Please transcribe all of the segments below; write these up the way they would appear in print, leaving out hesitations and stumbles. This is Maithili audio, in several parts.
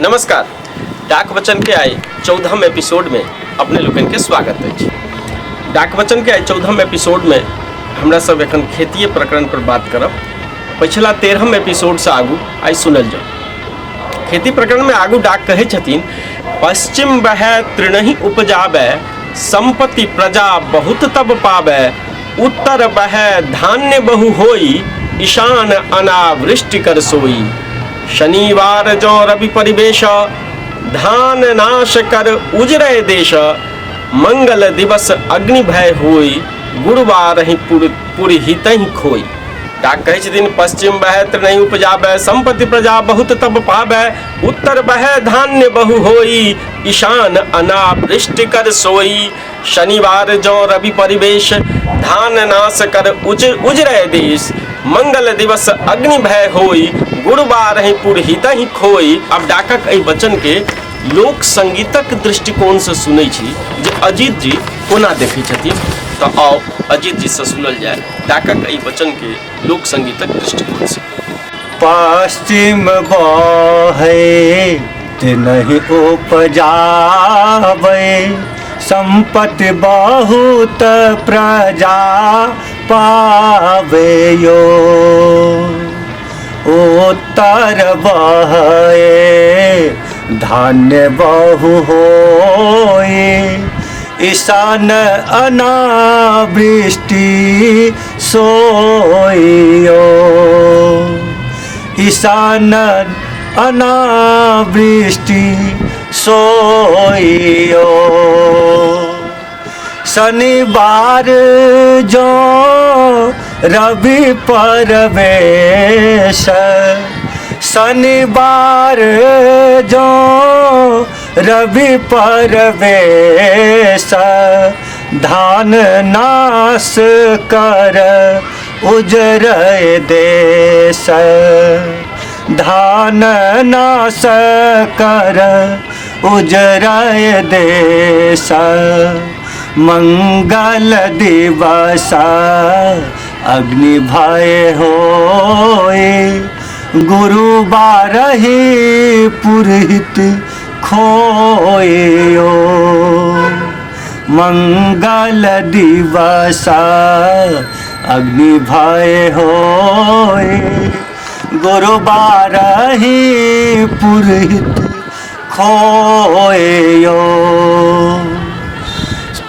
नमस्कार। डाक वचन के आइ 14म एपिसोड में अपने लोकनि के स्वागत अछि। डाक वचन के आइ 14म एपिसोड में हमरा सब एखन खेतीय प्रकरण पर बात करब। पछिला 13म एपिसोड से आगू आइ सुनल जाउ। खेती प्रकरण में आगू डाक कहै छथिन, पश्चिम बहै तृणहि उपजाबै, संपत्ति प्रजा बहुत तब पाबै, उत्तर बहै धान्य बहु होई, ईशान अनावृष्टि कर सोई, शनिवार जो रवि परिवेश, धान नाश कर उजरे देश, मंगल दिवस अग्नि भय होई, गुरुवार ही पुरहितहि खोई। डाक कहै छथिन, पश्चिम बहै तृणहि उपजाबै, संपत्ति प्रजा बहुत तब पाबै, उत्तर बहै धान्य बहु होई, ईशान अनावृष्टि कर सोई, शनिवार जो रवि परिवेश, धान नाश कर उजरे देश, मंगल दिवस अग्नि भय होई, गुरुवार ही पुरहितहि खोई। अब डाकक एहि वचन के लोक संगीतक दृष्टिकोण से सुनै छी जे अजीत जी कोना देखै छथिन, तऽ आउ अजीत जी से सुनल जाय डाकक एहि वचन के लोक संगीतक दृष्टिकोण से। पश्चिम बहै नहि उपजाबै, संपत्ति बहुत प्रजा पावे यो, उत्तर बहे धान्य बहु होए, ईशान अनावृष्टि सोइयो, ईशान अनावृष्टि सोइयो, शनिवार जो रवि परवेश, शनिवार जो रवि परवेश, धान नाश कर उजरे देश, धान नाश कर उजरे देश, मंगल दिवस अग्नि भय होए, गुरुवार ही पुरोहित खोयो, मंगल दिवस अग्नि भय होए, गुरुवार ही पुरोहित खोयो,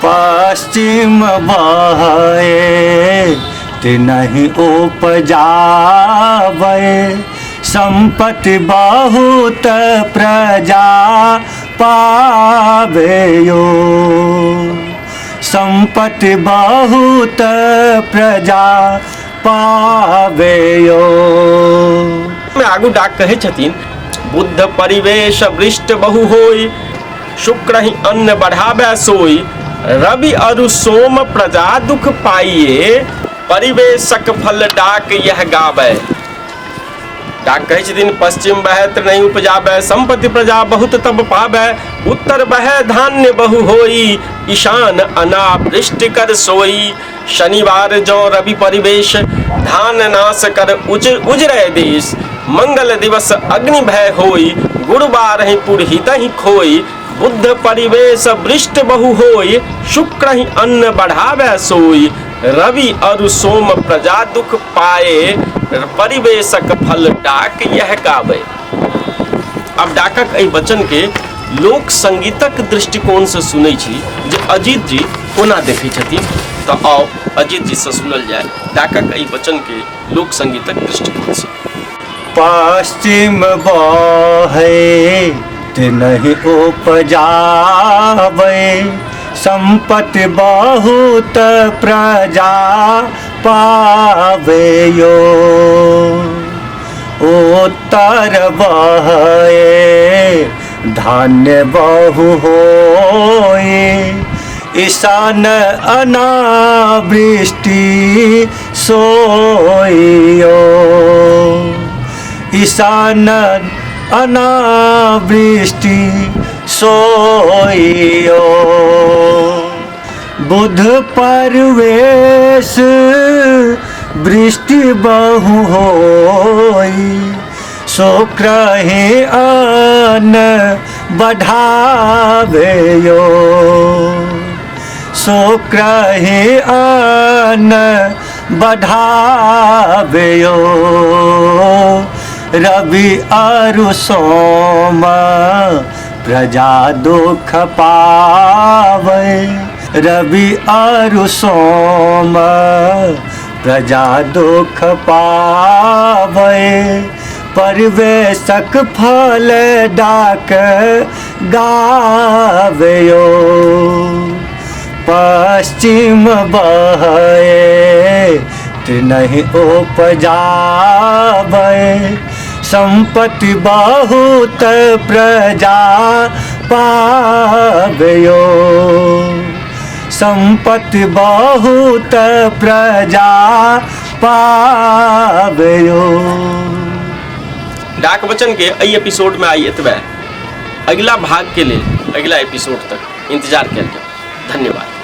पश्चिम बहे नहीं उपजावे, संपत्ति बहुत प्रजा पावेयो, संपत्ति बहुत प्रजा पावेयो। में आगू डाक कहै छथिन, बुद्ध परिवेश वृष्ट बहु होई, शुक्र ही अन्न बढ़ावे सोई, रवि अरु सोम प्रजा दुख पाइए, परिवेशक फल डाक यह गावे। डाक कहै छथिन, पश्चिम बहै नहीं उपजाबै, संपत्ति प्रजा बहुत तब पाबै, उत्तर बहै धान्य बहु होई, ईशान अनावृष्टि कर सोई, शनिवार जो रवि परिवेश, धान नाश कर उजरे देश, मंगल दिवस अग्नि भय होई, गुरुवार ही पुरहित ही खोई, बुद्ध परिवेश वृष्ट बहु होई, शुक्र ही अन्न बढ़ावे सोई, रवि अरु सोम प्रजा दुख पाए, परिवेशक फल डाक यह गावे। अब डाकक एहि वचन के लोक संगीतक दृष्टिकोण से सुनै छी जे अजीत जी कोना देखै छथिन, तऽ आउ अजीत जी से सुनल जाय डाकक एहि वचन के लोक संगीतक दृष्टिकोण से। पश्चिम बहे नहीं उपजावे, संपत्ति बहुत प्रजा पावेयो, उत्तर बहे धान्य बहु होए, ईशान अनावृष्टि सोइयो, ईशान अनावृष्टि सोइयो, बुध परवेश वृष्टि बहु होई, शुक्र ही अन्न बढ़ावेयो, शुक्र ही अन्न बढ़ावेयो। रवि अरु सोम प्रजा दुख पावे, रवि अरु सोम प्रजा दुख पावे। परवेशक फल डाक गावेयो, पश्चिम बहे नहीं उपजावे। संपत्ति बहुत प्रजा पावेयो, संपत्ति बहुत प्रजा पावेयो। डाक वचन के एहि एपिसोड में आई एतबे। अगिला भाग के लेल अगिला एपिसोड तक इंतजार कयल जाउ। धन्यवाद।